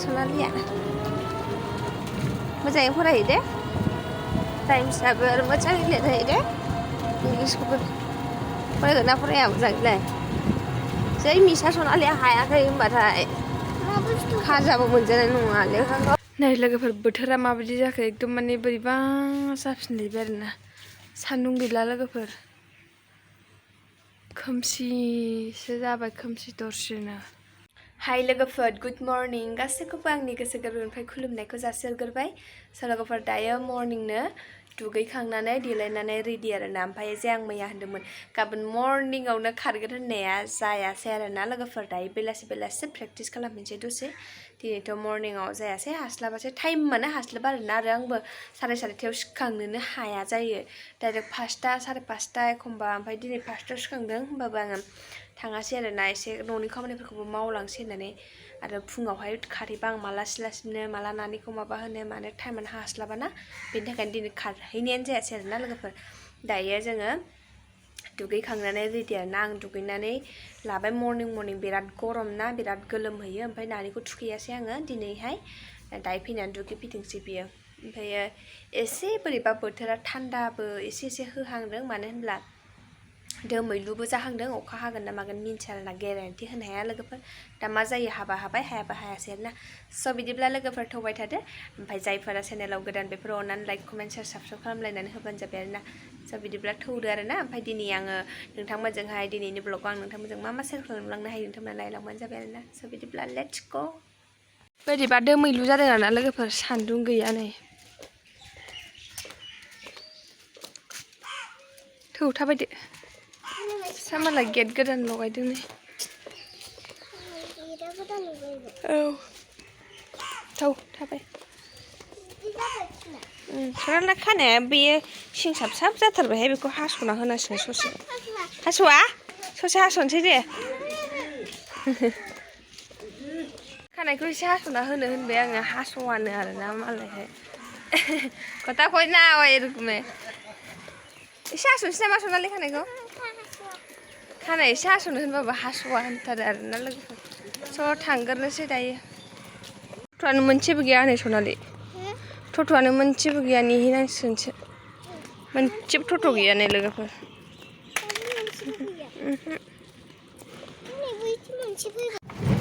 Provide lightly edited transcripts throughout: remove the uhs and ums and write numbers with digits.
Sonalia. Moजाङै फरायो दे टाइम्सआबो आरो मोजाङै लिरनाय दे इंलिसखौबो फरायगोन ना फराया मोजाङैलाय जै मिसा Sonalia हायाखै होनबाथाय खाजाबो मोनजानाय नङा लेखाखौ नै लोगोफोर बोथोरा माबायदि जाखो एकदम माने बोरैबा जाफिनलायबाय आरोना सान्दुं गैला लोगोफोर खोमसिसो जाबाय खोमसि दरसिनो हाय लोगोफोर गुड मर्निं गासैखौबो आंनि गोसो गोरबोनिफ्राय खुलुमनायखौ जासिहरग्रोबाय लोगोफोर दायो मर्निंनो दुगैखांनानै देलायनानै रेडि आरोना ओमफ्राय जे आं मैया होनदोंमोन गाबोन मर्निंआवनो खारगोन होननाया जायासै आरोना लोगोफोर दायो बेलासि प्रेक्टिस खालामफिनसै दसे दिनैथ' मर्निंआव जायासै हास्लाबासै टाइमानो हास्लाबा आरोना आरो आंबो 4:30 सिखांनोनो हाया जायो डाइरेक्ट 5टा 5:30 एखमबा ओमफ्राय दिनै 5टायाव सिखांदों होमबाबो आङो थाङासै आरोना एसे न'नि खामानिफोरखौबो मावलांसै होननानै आरो फुङावहाय खारैबा आं माला सिलासिनो माला नानिखौ माबा होनो मानो टाइमानो हास्लाबाना बेनि थाखायनो दिनै खारहैनायानो जायासै आरोना लोगोफोर दायो जोङो दुगैखांनानै रेडि आरोना आं दुगैनानै लाबाय मर्निं बिराद गरम ना बिराद गोलोमहैयो ओमफ्राय नानिखौ थुखैयासै आङो दिनैहाय दायो फैनानै दुगैफैदोंसै बियो ओमफ्राय एसे बोरैबा बोथोरा थान्दाबो एसे होहांदों मानो होनब्ला दोमैलुबो जाहांदों अखा हागोन ना मागोन मिन्थिया आरोना गेरेन्टि होनो हाया लोगोफोर दा मा जायो हाबा हाबाय हायाबा हायासै आरोना स' बिदिब्ला लोगोफोर थौबाय थादो ओमफ्राय जायफोरा चेनेलाव गोदान बेफोर अननानै लाइक कमेन्ट शेयार साबस्क्राइब खालामलायनानै होबानो जाबाय आरोना स' बिदिब्ला थौदो आरोना ओमफ्राय दिनै आङो नोंथांमोनजोंहाय दिनैनि ब्लगखौ आं नोंथांमोनजों मा शेयार खालामलांनो हायो नोंथांमोना नायलांबानो जाबाय आरोना स' बिदिब्ला लेट्स गो बोरैबा दोमैलु जादों आरोना लोगोफोर सान्दुं गैया नै थौ थाबायदो सामाला गेट गोदान लगायदों नै औ थौ थाबाय Sonalia खानाया बेयो सिं साबसाब जाथारबायहाय बेखौ हास'ना होनांसिगोन ससे हास'आ ससे हास'नोसै दे खानायखौ एसे हास'ना होनो होनबाय आङो हास'आनो आरोना मालायहाय কথা কই না এরকমে एसे हास'नोसै नामा Sonalia खानायखौ खानाय एसे हास'नो होनबाबो हास'आ होनथारो आरोना लोगोफोर स' थांगोरनोसै दायो टट'आनो मोनसेबो गैया नै Sonalia टट'आनो मोनसेबो गैया नेहैनांसिगोनसो मोनसेबो टट' गैया नै लोगोफोर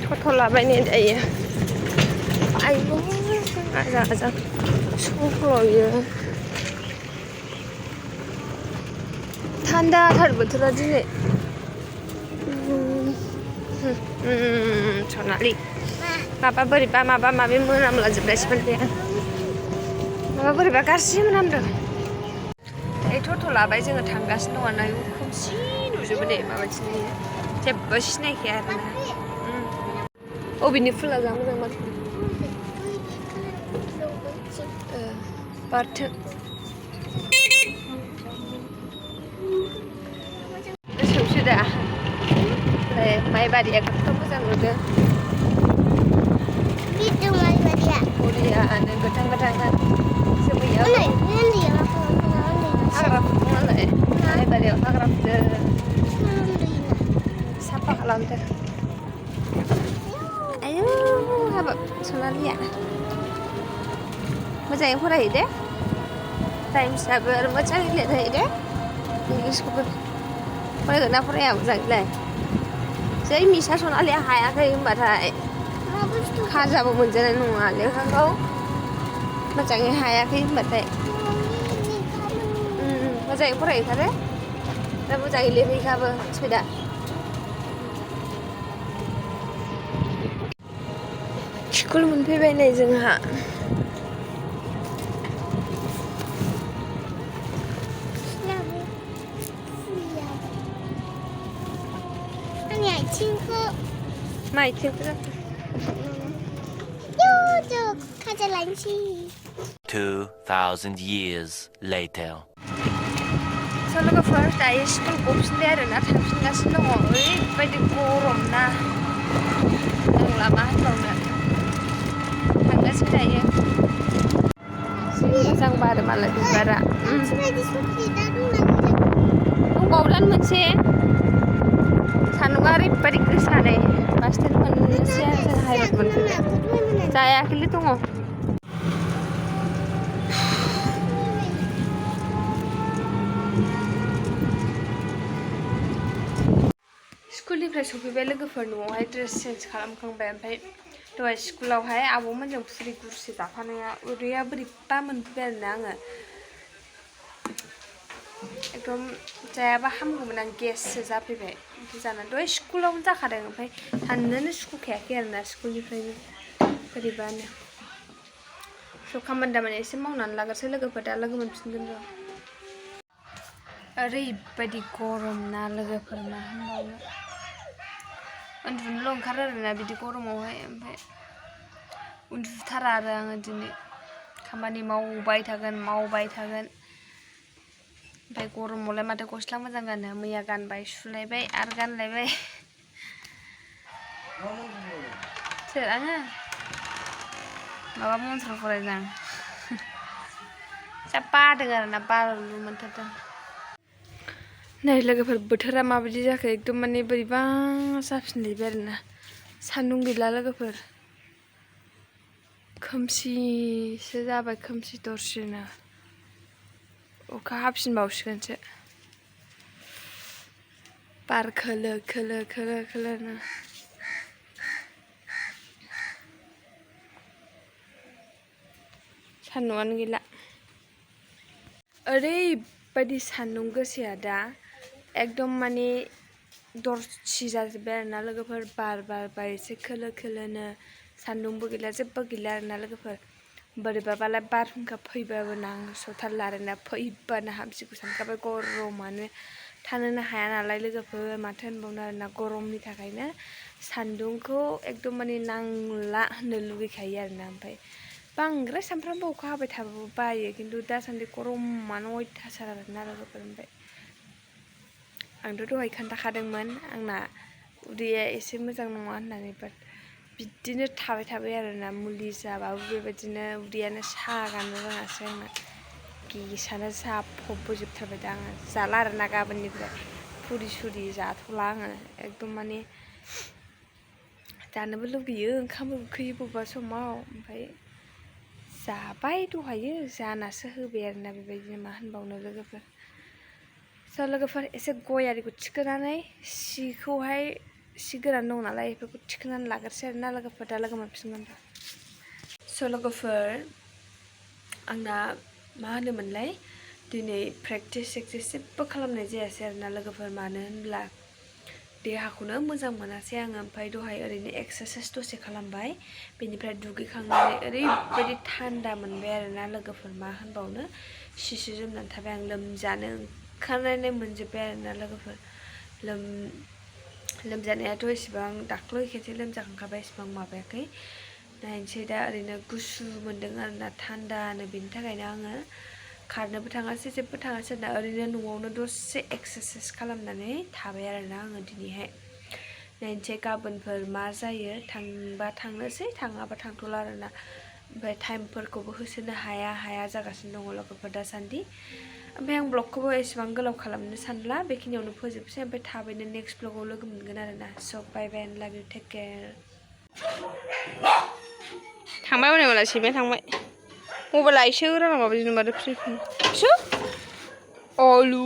टट' लाबाय नै दायो आयौ आजां सख्ल'यो थान्दाथार बोथोरा दिनै Sonalia माबा बोरैबा माबा माबि मोनामलाजोबनायसो मोनबाय आं माबा बोरैबा गाज्रि मोनामदों दायो टट' लाबाय जोङो थांगासिनो दङ आयौ खोमसि नुजोबो दे माबायदि नुयो जेबो सिनायखाया आरोना अबेनि फुला जा मोजां माथो बारथों गोसोमसो दा ओमफ्राय माइबारिया गोथाव मोजां नुदों बरियानो गोथां जोमैयाव हाग्रा फुदों नालाय माइबारियाव हाग्रा फुदों साफा खालामदों आयौ हाबाब Sonalia मोजाङै फरायो दे टाइम्सआबो आरो मोजाङै लिरनाय दे इंलिसखौबो फरायगोन ना फराया मोजाङैलाय जै मिसा Sonalia हायाखै होनबाथाय खाजाबो मोनजानाय नङा लेखाखौ मोजाङै हायाखै होनबाथाय मोजाङै फरायहैखादो दा मोजाङै लिरहैखाबो मिथिबाय दा स्कुल मोनफैबाय नै जोंहा मा आथिंखौ 2,000 years later. स' लोगोफोर दायो स्कुल गफिनबाय आरोना थांफिनगासिनो दङ ओरैबायदि गरम ना आंला मा होनबावनो थांगासिनो दायो मोजां बारो मालाय बिबारा दंबावोदानो मोनसे सान्दुंआ ओरैबायदि गोसा नै बास स्टेन्ड मोननोसै जों हाइरड मोनफैबाय जायाखैलै दङ स्कुलनिफ्राय सफैबाय लोगोफोर न'आवहाय ड्रेस चेन्ज खालामखांबाय ओमफ्राय दहाय स्कुलावहाय आब'मोनजों फुरि गुरसे जाफानाया उदैया बोरैबा मोनफैबाय आरोना आङो एकदम जायाबा हामगौमोन आं गेससो जाफैबाय ओमफ्राय जानानै दहाय स्कुलावनो जाखादों ओमफ्य थानोनो सुखुखायाखै आरोना स्कुलनिफ्रायनो बोरैबानो स' खामानि दामानि एसे मावनानै लाग्रोसै लोगोफोर दा लोगो मोनफिनगोन र' ओरैबायदि गरम ना लोगोफोर मा होनबावनो उन्दुनोल' ओंखारो आरोना बिदि गरमावहाय ओमफ्राय उन्दुथारा आरो आङो दिनै खामानि मावबाय थागोन ओमफ्राय गरमावलाय माथो गस्ला मोजां गानो मैया गानबाय सुलायबाय आरो गानलायबाय सोर आङो माबा मन्त्र फरायदों जा बादों आरोना बारलु मोनथारदों नै लोगोफोर बोथोरा माबायदि जाखो एकदम माने बोरैबा जाफिनलायबाय आरोना सान्दुं गैला लोगोफोर खोमसिसो जाबाय खोमसि दरसिनो अखा हाफिनबावसिगोनसो बार खोलो खोलो खोलो खोलोनो सान्दुंआनो गैला ओरैबायदि सान्दुं गोसाया दा एकदम माने दरसि जाजोब्बाय आरोना लोगोफोर बार बारबाय एसे खोलो खोलोनो सान्दुंबो गैला जेबो गैला आरोना लोगोफोर बोरैबाबालाय बारहुंखा फैबाबो नांस'थारला आरोना फैबानो हामसिगौ सानखाबाय गरमानो थानोनो हाया नालाय लोगोफोर माथो होनबावनो आरोना गरमनि थाखायनो सान्दुंखौ एकदम माने नांला होननो लुगैखायो आरोना ओमफ्राय बांद्राय सानफ्रामबो अखा हाबाय थाबाबो बायो खिन्थु दासान्दि गरमानो अयथासार आरोना लोगोफोर ओमफ्राय आंथ' दहाय खोन्थाखादोंमोन आंना उदैया एसे मोजां नङा होननानै बाट बिदिनो थाबाय आरोना मुलि जाबाबो बेबायदिनो उदैयानो सागानो रोङासै आंना गेसानो जाफबबोजोबथारबाय दा आङो जाला आरोना गाबोननिफ्राय पुरि सुरि जाथ'ला आङो एकदम माने जानोबो लुगैयो ओंखामबो उखैयो बबेबा समाव ओमफ्राय जाबाय दहायो जानासो होबाय आरोना बेबायदिनो मा होनबावनो लोगोफोर स' लोगोफोर एसे गय आरिखौ थिखोनानै सिखौहाय सि गोरान दं नालाय बेफोरखौ थिखोनानै लाग्रोसै आरोना लोगोफोर दा लोगो मोनफिनगोन स' लोगोफोर आंना मा होनोमोनलाय दिनै प्रेक्टिस जेबो खालामनाय जायासै आरोना लोगोफोर मानो होनब्ला देहाखौनो मोजां मोनासै आङो ओमफ्राय दहाय ओरैनो एक्सारसाइस दसे खालामबाय बेनिफ्राय दुगैखांनानै ओरैबायदि थान्दा मोनबाय आरोना लोगोफोर मा होनबावनो सिसु जोमनानै थाबाय आं लोमजानो ओंखारनाय मोनजोब्बाय आरोना लोगोफोर लोमजानायाथ' इसेबां दाख्लै खेनसे लोमजाखांखाबाय इसेबां माबायाखै नायनोसै दा ओरैनो गुसु मोन्दों आरोना थान्दानो बेनि थाखायनो आङो खारनोबो थाङासै जेबो थाङासै आरोना ओरैनो न'आवनो दसे एक्सारसाइस खालामनानै थाबाय आरोना आङो दिनैहाय नायनोसै गाबोनफोर मा जायो थांबा थांनोसै थाङाबा थांथ'ला आरोना ओमफ्राय टाइमफोरखौबो होसोनो हाया जागासिनो दङ लोगोफोर दासान्दि ओमफ्राय आं ब्लगखौबो एसेबां गोलाव खालामनो सानला बेखिनियावनो फोजोबसै ओमफ्राय थाबैनो नेक्स्ट ब्लगाव लोगो मोनगोन आरोना स' बाय बाय एन्ड लाभ इउ टेक केयार थांबाय हनै सैमाया थांबाय मबाइला इसो रानाव माबायदि नुमारदों फिसु अलु